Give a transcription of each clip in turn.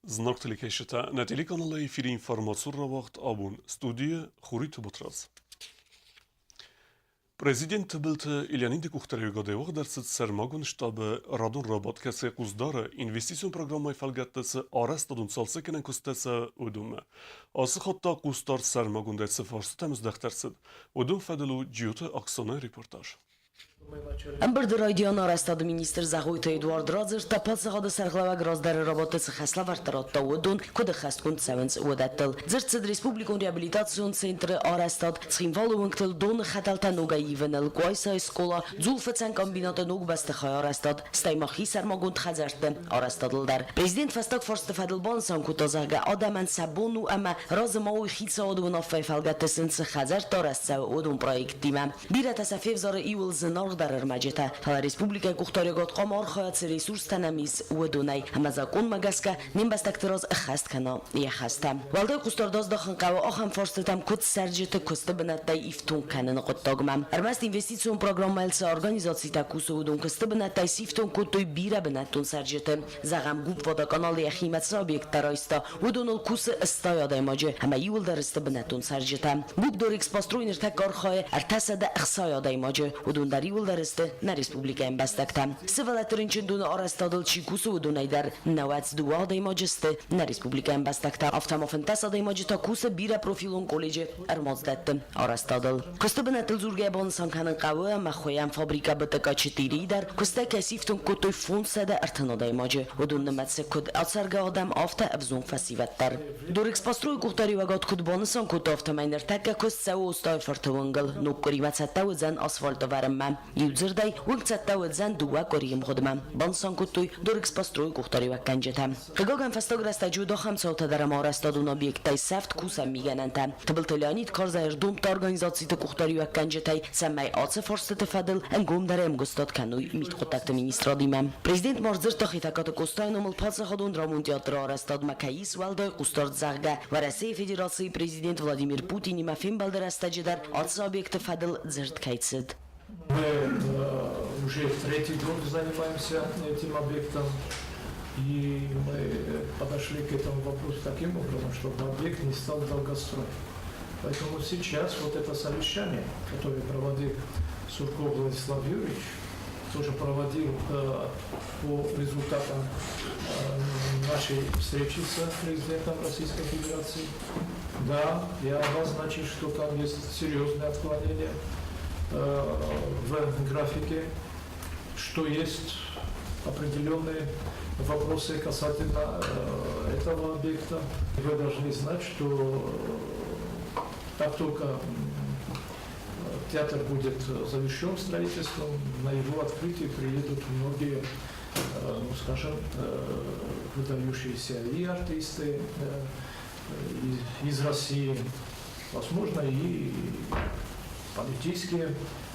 Знаг телекӕсджытӕ, нӕ телеканалы эфиры информацион рауагъд абон студийы Хуриты Батрадз. Президент Тыбылты Леониды къухдариуӕгадӕй уагъд ӕрцыд сӕрмагонд штабы радон рабадт, кӕцы хъусдары инвестицион программӕйы фӕлгӕтты цы арӕзтадон цалцӕггӕнӕн куыстытӕ цӕуы, уыдонмӕ. Ацы хатт та хъусдард сӕрмагондӕй цы фарстытӕм здӕхт ӕрцыд, уыдон фӕдыл у Джиоты Оксанайы репортаж. Ӕмбырды райдиан арӕзтады министр Зӕгъойты Эдуард радзырдта, паддзахады сӕргълӕууӕг раздӕры рабадты цы хӕслӕвӕрдтӕ радта, уыдон куыд ӕххӕстгонд цӕуынц, уыдӕттыл. Дзырд цыд республикон реабилитацион центры арӕзтад, Цхинвалы уынгтыл доны хӕтӕлтӕ ногӕй ивыныл, Къуайсайы скъола, дзулфыцӕн комбинаты ног бӕстыхайы арӕзтад, стӕй ма хисӕрмагонд хӕдзӕртты арӕзтадыл дӕр. Президент фӕстаг фарсты фӕдыл банысан кодта, зӕгъгӕ, адӕмӕн сӕ бон у ӕмӕ разы ма уой хицауады уынаффӕйы фӕлгӕтты сын цы хӕдзӕрттӕ арӕзт цӕуы, уыдон проекттимӕ. Бирӕтӕ сӕ февзӕры иуыл зынаргъдӕр ӕрмӕджытӕ, фӕлӕ республикӕйы къухдариуӕгад хъуамӕ архайа цы ресурстӕ нӕм ис, уыдонӕй, ӕмӕ закъонмӕ гӕсгӕ не мбӕстӕгты раз ӕххӕст кӕна йӕ хӕстӕ. Уӕлдай хъусдард аздахын хъӕуы ахӕм фарстытӕм, куыд цӕрджыты куысты бынӕттӕй ифтонг кӕныны хъуыддагмӕ. Ӕрмӕст инвестицион программӕйыл цы организацитӕ кусы, уыдон куысты бынӕттӕй сифтонг кодтой бирӕ бынӕттон цӕрджыты. Зӕгъӕм, гуп-водоканал йӕхимӕ цы объекттӕ райста, уыдоныл кусы 60 адӕймаджы ӕмӕ иууылдӕр сты бынӕттон цӕрджытӕ. Гуп-Дорэкспострой ныртӕккӕ архайы 360 адӕймаджы, уыдон дӕр иууылдӕр сты нӕ республикӕйы ӕмбӕстӕгтӕ. Сывӕллӕтты рынчындоны арӕзтадыл чи кусы, уыдонӕй дӕр 92 адӕймаджы сты нӕ республикӕйы ӕмбӕстӕгтӕ. Афтӕ ма 15 адӕймаджы та кусы бирӕпрофилон колледжы ӕрмадздӕтты арӕзтадыл. Куысты бынӕттыл дзургӕйӕ банысан кӕнын хъӕуы, ӕмӕ хуыйӕн фабрикӕ БТК-4-йы дӕр куыстӕй кӕцы ифтонг кодтой 530 адӕймаджы. Уыдон нымӕцы куыд ацӕргӕ адӕм, афтӕ ӕвзонг фӕсивӕд дӕр. Дорэкспострой-ы къухдариуӕгад куыд банысан кодта, афтӕмӕй ныртӕккӕ куыст цӕуы Остъайы-фырты уынгыл. Ног къуыримӕ цӕттӕ уыдзӕн асфальт ӕвӕрынмӕ. Иудзырдӕй, уынг цӕттӕ уыдзӕн дыууӕ къуырийы мгъуыдмӕ, банысан кодтой Дорэкспострой-ы къухдариуӕггӕнджытӕ. Хъыгагӕн, фӕстаг рӕстӕджы уыд ахӕм цаутӕ дӕр ӕмӕ арӕзтадон объекттӕй сӕфт кусӕн мигӕнӕнтӕ. Тыбылты Леонид карзӕй ӕрдомдта организациты къухдариуӕггӕнджытӕй, цӕмӕй ацы фарстыты фӕдыл ӕнгомдӕр ӕмгуыстад кӕной мидхъуыддӕгты министрадимӕ. Президент ма сдзырдта Хетӕгкаты Къостайы номыл паддзахадон драмон театры арӕзтадмӕ кӕй ис уӕлдай хъусдард, зӕгъгӕ, Уӕрӕсейы Федерацийы президент Владимир Путинимӕ фембӕлды рӕстӕджы дӕр ацы объекты фӕдыл дзырд кӕй цыд. Мы уже третий год занимаемся этим объектом. И мы подошли к этому вопросу таким образом, чтобы объект не стал долгостроем. Поэтому сейчас вот это совещание, которое проводил Сурков Владислав Юрьевич, тоже проводил по результатам нашей встречи с президентом Российской Федерации. Да, я обозначил, что там есть серьезные отклонения в графике, что есть определенные вопросы касательно этого объекта. Вы должны знать, что как только театр будет завершен строительством, на его открытие приедут многие, ну, скажем, выдающиеся и артисты из России, возможно, и политические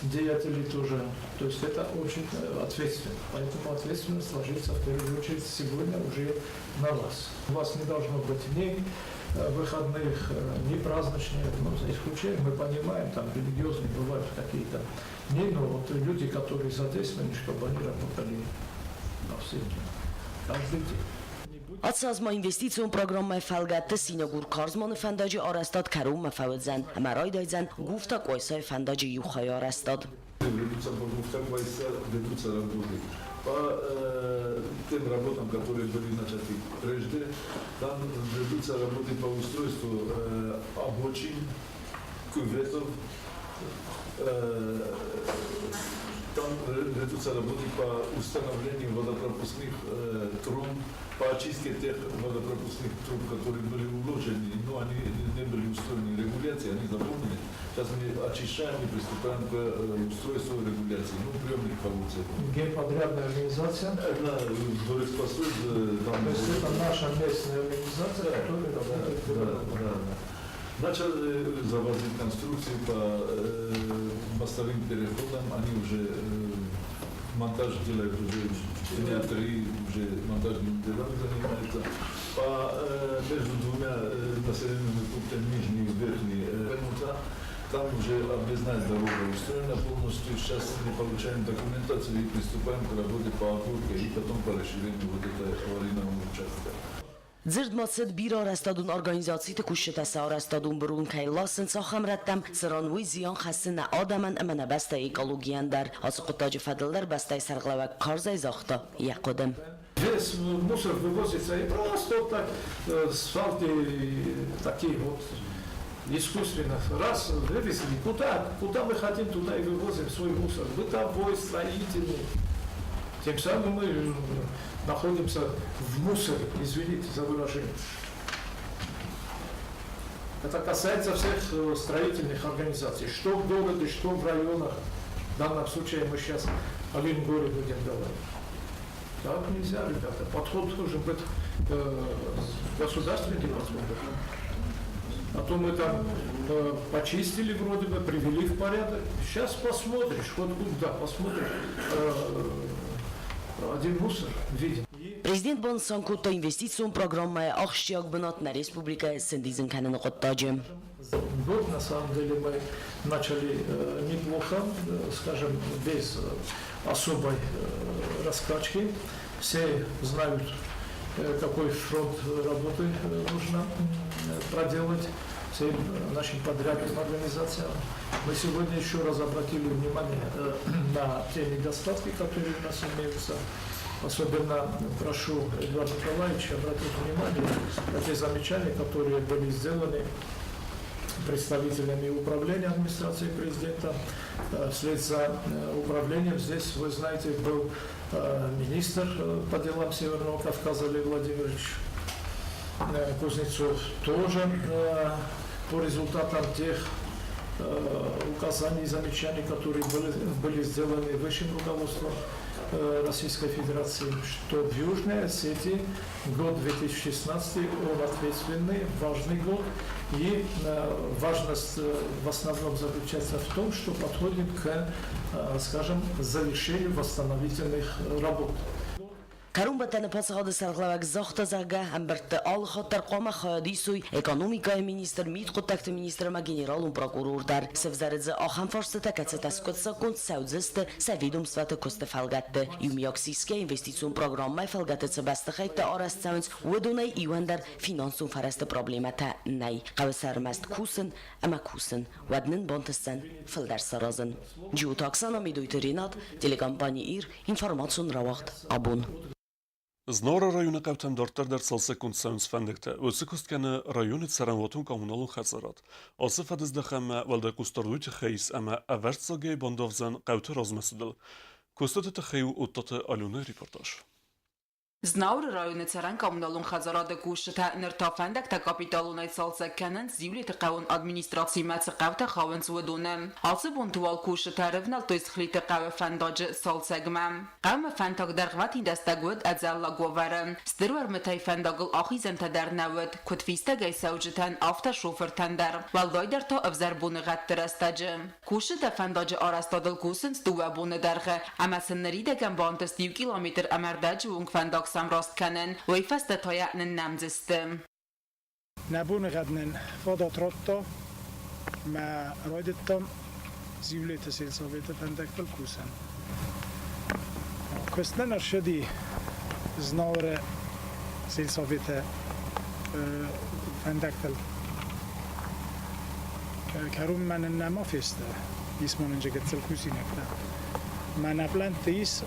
деятели тоже. То есть это очень ответственно. Поэтому ответственность ложится в первую очередь сегодня уже на вас. У вас не должно быть ни выходных, ни праздничных, ну, за исключением, мы понимаем, там религиозные бывают какие-то дни, но вот люди, которые задействованы, чтобы они работали на все дни, каждый день. Ацы аз ма инвестицион программӕйы фӕлгӕтты Синагур-Карзманы фӕндаджы арӕзтад кӕронмӕ фӕуыдзӕн ӕмӕ райдайдзӕн Гуфта-Къуайсайы фӕндаджы иу хайы арӕзтад. Ведутся по Гуфта-Къуайса ведутся работы. По тем работам, которые были начаты прежде, там ведутся работы по устройству обочин, кюветов, там ведутся работы по установлению водопропускных труб, по очистке тех водопропускных труб, которые были уложены, но они не были устроены регуляции, они заполнены. Сейчас мы очищаем и приступаем к устройству регуляции, ну, приемных колодцев. Генподрядная организация? Это Дорэкспострой, там... То есть это наша местная организация, которая работает? Да. Начали завозить конструкции по мостовым переходам, они уже монтаж делают уже дня три, уже монтажными делами занимаются. По, между двумя населенными пунктами, Нижний и Верхний Пенута, там уже объездная дорога устроена полностью. Сейчас мы получаем документацию и приступаем к работе по опорке и потом по расширению вот этого аварийного участка. Дзырд ма цыд бирӕ арӕзтадон организациты кусджытӕ сӕ арӕзтадон бырон кӕй ласынц ахӕм рӕттӕм, цыран уый зиан хӕссы нӕ адӕмӕн ӕмӕ нӕ бӕстӕйы экологийӕн дӕр. Ацы хъуыддаджы фӕдыл дӕр бӕстӕйы сӕргълӕууӕг карзӕй загъта йӕ хъуыды. Весь мусор вывозится и просто вот так асфальты такие вот искусственно раз вывезли. Куда? Куда мы хотим, туда и вывозим свой мусор. Бытовой, строительный. Тем самым мы находимся в мусоре, извините за выражение. Это касается всех строительных организаций, что в городе, что в районах. В данном случае мы сейчас о Ленингоре будем говорить. Так нельзя, ребята. Подход должен быть государственный подход. А то мы там почистили вроде бы, привели в порядок. Сейчас посмотришь, вот куда посмотришь, один мусор виден. Президент банысан кодта инвестицион программӕйы ахсджиаг бынат нӕ республикӕйы сӕндидзын кӕныны хъуыддаджы. Год, на самом деле, мы начали неплохо, скажем, без особой раскачки. Все знают, какой фронт работы нужно проделать всем нашим подрядным организациям. Мы сегодня еще раз обратили внимание на те недостатки, которые у нас имеются. Особенно прошу Эдуарда Николаевича обратить внимание на те замечания, которые были сделаны представителями управления администрации президента. Вслед за управлением здесь, вы знаете, был министр по делам Северного Кавказа Лев Владимирович Кузнецов. Тоже по результатам тех указаний и замечаний, которые были сделаны высшим руководством Российской Федерации, что в Южной Осетии год 2016, он ответственный, важный год, и важность в основном заключается в том, что подходим к, скажем, завершению восстановительных работ. Кӕронбӕттӕны паддзахады сӕргълӕууӕг загъта, зӕгъгӕ, ӕмбырдты алы хатт дӕр хъуамӕ хайад исой экономикӕйы министр, мидхъуыддӕгты министр ӕмӕ генералон прокурор дӕр. Сӕвзӕры дзы ахӕм фарстытӕ, кӕцытӕ скъуыддзаггонд цӕудзысты сӕ ведомствӕты куысты фӕлгӕтты. Иумиаг сисгӕ инвестицион программӕйы фӕлгӕты цы бӕстыхӕйттӕ арӕзт цӕуынц, уыдонӕй иуӕн дӕр финансон фӕрӕзты проблемӕтӕ нӕй. Хъӕуы сӕ ӕрмӕст кусын ӕмӕ кусын, уӕд нын бантысдзӕн фылдӕр саразын. Джиоты Оксана, Медойты Ренат, телекомпани Ир, информацион рауагъд Абон. Знауыры районы хъӕутӕм дарддӕр дӕр цалцӕггонд цӕуынц фӕндӕгтӕ. Уыцы куыст кӕны районы цӕрӕнуатон-коммуналон хӕдзарад. Ацы фӕдыздӕхӕнмӕ уӕлдай хъусдард уый тыххӕй ис, ӕмӕ ӕвӕрццагӕй бандавдзӕн хъӕуты размӕцыдыл. Куыстыты тыххӕй у Оттаты Аленӕйы репортаж. Знауыры районы цӕрӕн-коммуналон хӕдзарады кусджытӕ ныр та фӕндӕгтӕ капиталонӕй цалцӕг кӕнынц Зиулеты хъӕуон администрацимӕ цы хъӕутӕ хауынц, уыдоны. Ацы бонты уал кусджытӕ ӕрӕвнӕлдтой Схлиты хъӕуы фӕндаджы цалцӕгмӕ. Хъӕумӕ фӕндаг дӕргъвӕтин рӕстӕг уыд ӕдзӕллаг уавӕры. Стыр уӕрмытӕй фӕндагыл ахизӕнтӕ дӕр нӕ уыд, куыд фистӕгӕй цӕуджытӕн, афтӕ шофыртӕн дӕр. Уӕлдайдӕр та ӕвзӕр боныгъӕдты рӕстӕджы. Кусджытӕ фӕндаджы арӕзтадыл кусынц дыууӕ боны дӕргъы ӕмӕ сын ныридӕгӕн бантыст иу километр ӕмӕ ӕрдӕджы онг фӕндаг сӕмраст кӕнын, уый фӕстӕ та йӕ ныннӕмдзысты. Нӕ боныгъӕд нын фадат радта, мӕ райдыдтам Зиулеты сельсоветы фӕндӕгтыл кусын. Куыст нын ӕрцыди Знауыры сельсоветы фӕндӕгтыл. Кӕронмӕ нын нӕма фесты, ис ма нын гыццыл кусинӕгтӕ. Мӕнӕ пълӕнтты ис,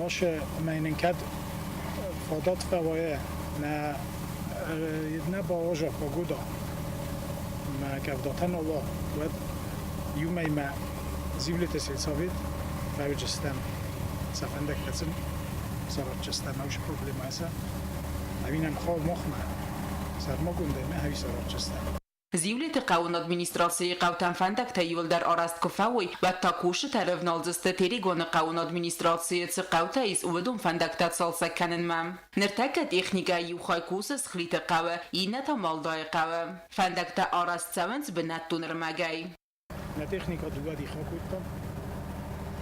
ашы мӕй нын кӕд фадат фӕуайы нӕ нӕ бауаза погода, мӕ къӕвдатӕ нал уа, уӕд иу мӕймӕ Зиулеты сельсовет фӕуыдзыстӕм сӕ фӕндӕгтӕ сын саратдзыстӕм, ӕвзӕр проблемӕ сӕ ӕви нӕм хъӕуы махмӕ сӕрмагондӕй мӕ ӕви саратдзыстӕм. Зиулеты хъӕуон администрацийы хъӕутӕм фӕндӕгтӕ иуылдӕр арӕзт куы фӕуой, уӕд та кусджытӕ ӕрӕвналдзысты Терегоны хъӕуон администрацийы цы хъӕутӕ ис, уыдон фӕндӕгтӕ цалцӕг кӕнынмӕ. Ныртӕккӕ техникӕ иу хай кусы Схлиты хъӕуы, иннӕ та Малдайы хъӕуы. Фӕндӕгтӕ арӕзт цӕуынц бынӕттон ӕрмӕгӕй. Нӕ техникӕ дыууӕ дихы акодтам.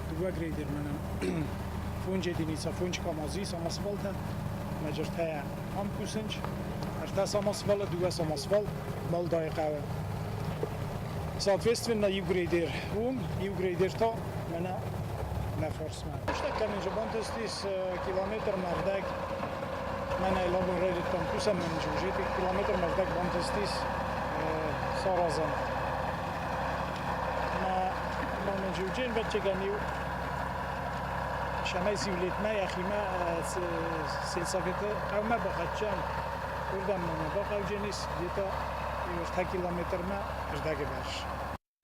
Дыууӕ грейдер мӕнӕн фондз единица, фондз КАМАЗ ис самосвалтӕ. Мӕджыртӕ ам кусынц. Ӕртӕ самосвалы, дыууӕ самосвал Малдайы хъӕуы. Соответственно, иу грейдер уым, иу грейдер та мӕнӕ нӕ фарсмӕ. Куыстаг кӕнын бантыстис километр мӕрдӕг. Мӕнӕ абон райдыдтам кусӕн мӕнӕ уже километрмӕ ӕрдӕг бантыстис саразын. Ӕмӕ мӕнӕ ӕвӕццӕгӕн иу цӕмӕй Зиулетмӕ йӕхимӕ сельсоветы хъӕумӕ бахӕццӕ, уырдӕм ма бахъӕудженис где-то иу ӕртӕ километрмӕ ӕрдӕджы бӕрц.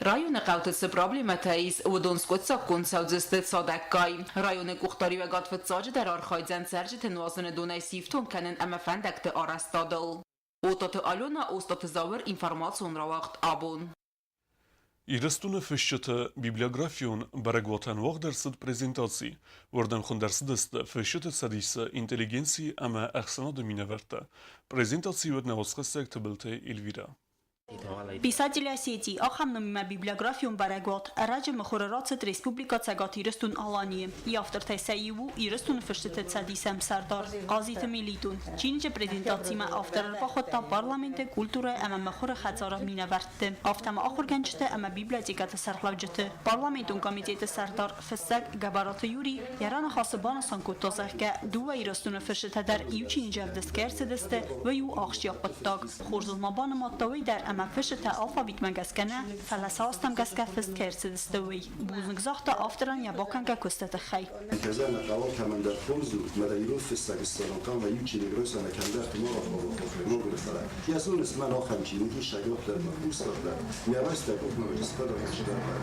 Районы хъӕуты цы проблемӕтӕ ис, уыдон скъуыддзаггонд цӕудзысты цадӕггай. Районы къухдариуӕгад фыццаджыдӕр архайдзӕн цӕрджыты нуазыны донӕй сифтонг кӕнын ӕмӕ фӕндӕгты арӕзтадыл. Отаты Алена, Остъаты Зауыр, информацион рауагъд «Абон». Ирыстоны фысджыты библиографион бӕрӕгуатӕн уагъд ӕрцыд презентаци. Уырдӕм хуынд ӕрцыдысты Фысджыты цӕдисы интеллигенци ӕмӕ ӕхсӕнады минӕвӕрттӕ. Презентаци уыд нӕ уацхӕссӕг Тыбылты Эльвирӕ. Писатели Осетии ахӕм номимӕ библиографион бӕрӕгуат ӕрӕджы мыхуыры рацыд Республикӕ Цӕгат Ирыстон-Аланийы. Йӕ автортӕй сӕ иу у Ирыстоны фысджыты цӕдисы ӕмсӕрдар Хъазиты Мелитон. Чиныджы презентацимӕ автор ӕрбахуыдта парламенты, культурӕ ӕмӕ мыхуыры хӕдзары минӕвӕртты, афтӕ ма ахуыргӕнджыты ӕмӕ библиотекӕты сӕргълӕуджыты. Парламентон комитеты сӕрдар, фыссӕг Гӕбӕраты Юрий йӕ раныхасы банысан кодта, зӕгъгӕ, дыууӕ Ирыстоны фысджытӕ дӕр иу чиныджы ӕвдыст кӕй ӕрцыдысты, уый у ахсджиаг хъуыддаг. Хорзыл ма банымадта уый дӕр, ӕмӕ фысджытӕ алфавитмӕ гӕсгӕ нӕ, фӕлӕ сӕ азтӕм гӕсгӕ фыст кӕй ӕрцыдысты, уый. Бузныг загъта авторӕн йӕ бакӕнгӕ куысты тыххӕй. Кӕзӕнӕ хъӕуы кӕмӕндӕр хорз у, мӕлӕ ирон фыссӕг ссарын хъӕуы иу чиныг райсӕнӕ кӕмдӕрты ма рахауа ногыры фӕлӕ йӕ зоныс мӕн ахӕм чиныг ис ӕгӕрдӕр мӕ хъусдардӕр мӕ райста къухмӕ сфӕлдӕхтыстӕрдӕр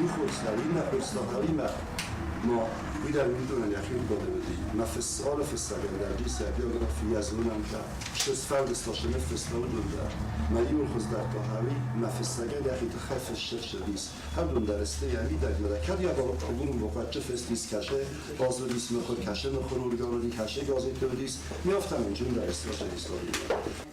иу хорз дӕр иннӕ хорз сахаримӕ ма уый дӕр уыдонӕн йӕхи ӕрбадӕуыди мӕ фысс алы фыссӕгӕн дӕр ис йӕ биографи йӕ зонӕнтӕ Цы сфӕлдыста, цы ныффыста, уыдон дӕр. Мӕ иуыл хуыздӕр та уый, мӕ фыссӕгӕн йӕхи тыххӕй фыссыфсыдис. Хӕрдон дӕр сты йӕ мидӕгмӕ дӕр. Кӕд йӕ агурын бахъуаджы фестис кӕсы, базыдис мыхуыр, кӕсы мыхуыр органы, кӕсы газеты уыдис, не афтӕмӕй зындӕр сты историйы.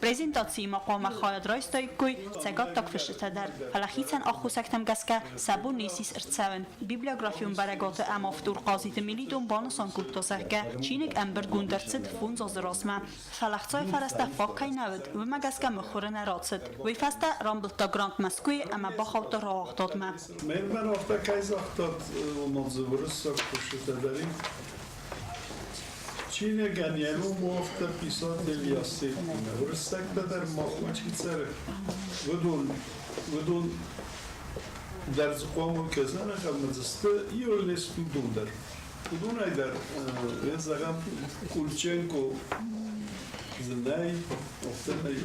Презентацийы ма хъуамӕ хайад райстаиккой цӕгаттаг фысджытӕ дӕр, фӕлӕ хицӕн аххосӕгтӕм гӕсгӕ сӕ бон не ссис ӕрцӕуын. Библиографион бӕрӕгаты ӕм автор Хъазиты Мелитон банысан кодта, зӕгъгӕ, чиныг ӕмбырдгонд ӕрцыд фондз азы размӕ. Фӕлӕ ӕхцайы фӕрӕзтӕ фаг кӕй нӕ уыд, уымӕ гӕсгӕ мыхуыры нӕ рацыд. Уый фӕстӕ рамбылдта грант Мӕскуыйы ӕмӕ бахаудта рауагъдадмӕ. Мӕнмӕ афтӕ кӕй загътат, ома дзы уырыссаг куыстытӕ дӕр и. Чиныгӕн йӕ ном у афтӕ писатель Ясетина. Уырыссӕгтӕ дӕр махмӕ чи цӕры, уыдон, уыдон дӕр дзы хъуамӕ кӕсӕн ӕмӕ дзы сты иу уыдон дӕр. Уыдонӕй дӕр, йӕ зӕгъӕм, Кульченко зынӕй, афтӕмӕй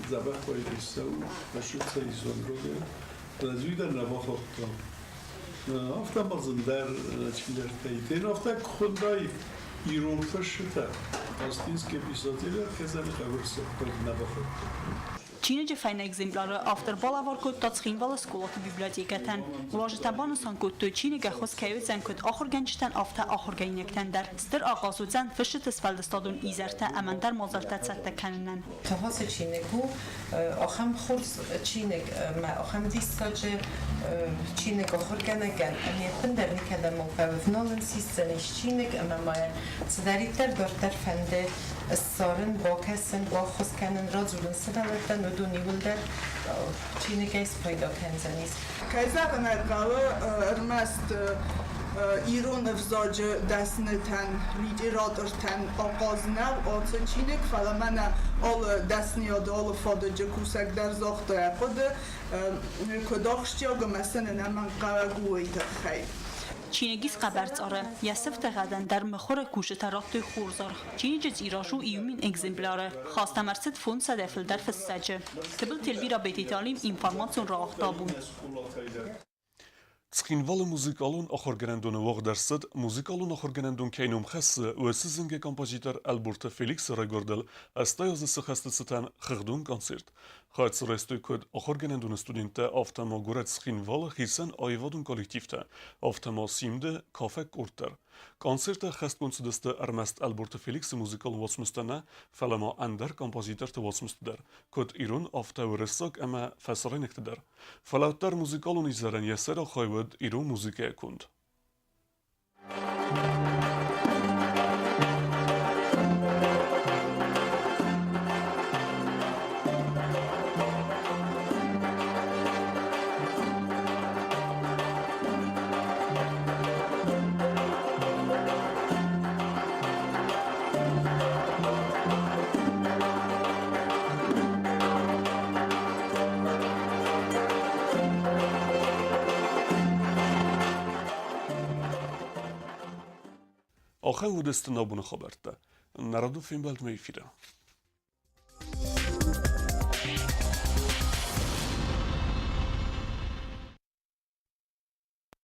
дзӕбӕх поэтесса у, рӕсугъд изонрогӕй. Фӕлӕ дӕр нӕ бахордта. Афтӕ ма зындӕр чидӕртӕй. Тен афтӕ куы хуындай ирон фысджытӕ, Астинский писатель кӕсӕны хъӕбырсыгъдӕг нӕ бахордта. Чиныджы фӕйнӕ экземпляры автор балӕвар кодта Цхинвалы скъолаты библиотекӕтӕн. Уазджытӕ банысан кодтой, чиныг ӕххуыс кӕй уыдзӕн куыд ахуыргӕнджытӕн, афтӕ ахуыргӕнинӕгтӕн дӕр. Стыр ахъаз уыдзӕн фысджыты сфӕлдыстадон изӕртӕ ӕмӕ ӕндӕр мадзӕлттӕ цӕттӕ кӕнынӕн. Тагъд чиныг у ахӕм хорз чиныг ӕмӕ ахӕм диссаджы чиныг ахуыргӕнӕгӕн ӕмӕ ӕппындӕр никӕдӕм фӕвналын сисдзӕнис чиныг ӕмӕ ма цыдӕриддӕр дарддӕр фӕнды ссарын, бакӕсын, баххуыс кӕнын, радзурын сывӕллӕттӕн, уыдон иууылдӕр чиныгӕй спайда кӕндзӕнис. Кӕй зӕгъын ӕй хъӕуы, ӕрмӕст ирон ӕвзаджы дӕснытӕн, литератортӕн ахъаз нӕу ацы чиныг, фӕлӕ мӕнӕ алы дӕсныйады, алы фадыджы кусӕг дӕр загъта йӕ хъуыды, куыд ахсджиаг ӕмӕ сын ӕнӕмӕнгхъӕуӕг у, уый тыххӕй. Чиныг ис хъӕбӕр цъары, йӕ сыфтӕгъӕдӕн дӕр мыхуыры кусджытӕ радтой хорз аргъ. Чиныджы тираж у иу мин экземпляры. Хаст ӕм ӕрцыд 500 фылдӕр фыссӕджы. Тыбылты Эльвира Бететы Алим информацион рауагъта абон. Цхинвалы музыкалон ахуыргӕнӕндоны уагъд ӕрцыд, музыкалон ахуыргӕнӕндон кӕй ном хӕссы, уыцы зынгӕ композитор Ӕлборты Феликсы райгуырдыл 80 азы цы хӕсты цытӕн хыгъдон концерт. Хайад дзы райстой куыд ахуыргӕнӕндоны студенттӕ, афтӕ ма горӕт Цхинвалы хицӕн аивадон коллективтӕ, афтӕ ма Симды кафӕг къорд дӕр. Концерты ӕххӕстгонд цыдысты ӕрмӕст Ӕлборты Феликсы музыкалон уацмыстӕ нӕ, фӕлӕ ма ӕндӕр композиторты уацмысты дӕр, куыд ирон, афтӕ уырыссаг ӕмӕ фӕсарӕйнӕгты дӕр. Фӕлӕ уӕддӕр музыкалон изӕрӕн йӕ сӕйраг хай уыд ирон музыкӕйы конд. Ахӕм уыдысты нӕ абоны хабӕрттӕ. Нӕ радон фембӕлдмӕ эфиры.